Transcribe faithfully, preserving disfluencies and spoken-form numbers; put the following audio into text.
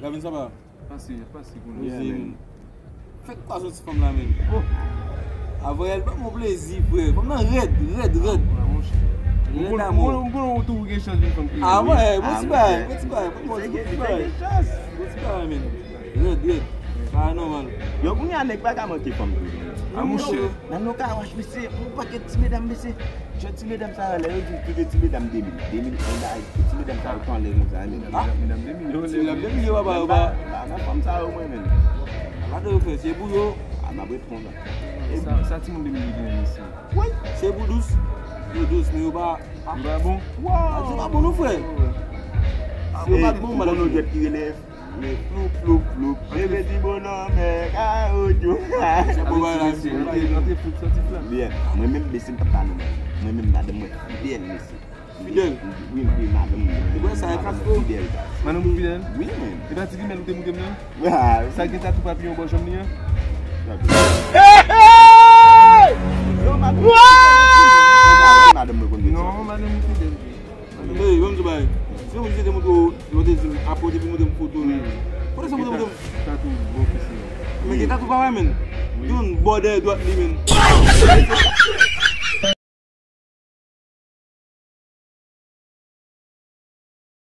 Gavin, sa va? Pase, pase kounye a. Fèk kwaze yon ti fanm la, menm. Avè l ban m yon plezi, frè. Fanm nan rèd, rèd, rèd. Rèd damou. M konnen ou tou gen chans vin fanm ki rèd. Ah, wi, bon ti bagay, bon ti bagay, bon ti bagay. Bon ti bagay, menm. Rèd, rèd. Bagay nòmal. Yo, kounye a nèg pa ka manke fanm tou. Ah, monchè. Nan nou ka wach, mesye, yon pakèt ti medam, mesye. Jan ti medam sa yo, lè yo di tout ti medam de mil, de mil, yon bagay, tout ti medam sa yo tou anlè konsa, menm. Ah? Medam de mil, yo, ti medam de mil, yo pa ba, yo pa. Ba, ba, ba fanm sa yo, mwen, menm. Gade yo fè, se pou yo. Ah, m ap ret konsa. Sa, sa timoun de mil yo genyen, mesye. Wi, se pou dous. Yo dous, men yo pa. Yo pa bon. Yo pa bon, non, frè. Yo pa bon, madanm. Floup, floup, floup. Bebe di bonòm, eh, ka odyo. Se pou bagay la, se pou bagay la. Antre floup sòti flank. Byen, mwen menm, mesye, m pa ba nou. Mwen menm, madanm mwen fidèl, mesye. Fidèl? Wi, wi, madanm mwen. Ou wè sa, e kasko? Fidèl. Madanm ou fidèl? Wi, mwen. E pa ti gimèl ou te moute m nan? Sa gen tatou papiyon bò janm li an? Madanm mwen konn sa. Non, madanm ou fidèl. Ey, ban m di w bagay. Si yon moun te montre w, yo te di m, apre w te vin montre m foto li. Foto sa montre m. Tatou bon pisi. Men gen tatou pa wè, menm. Youn bò dèyè dwat li, menm.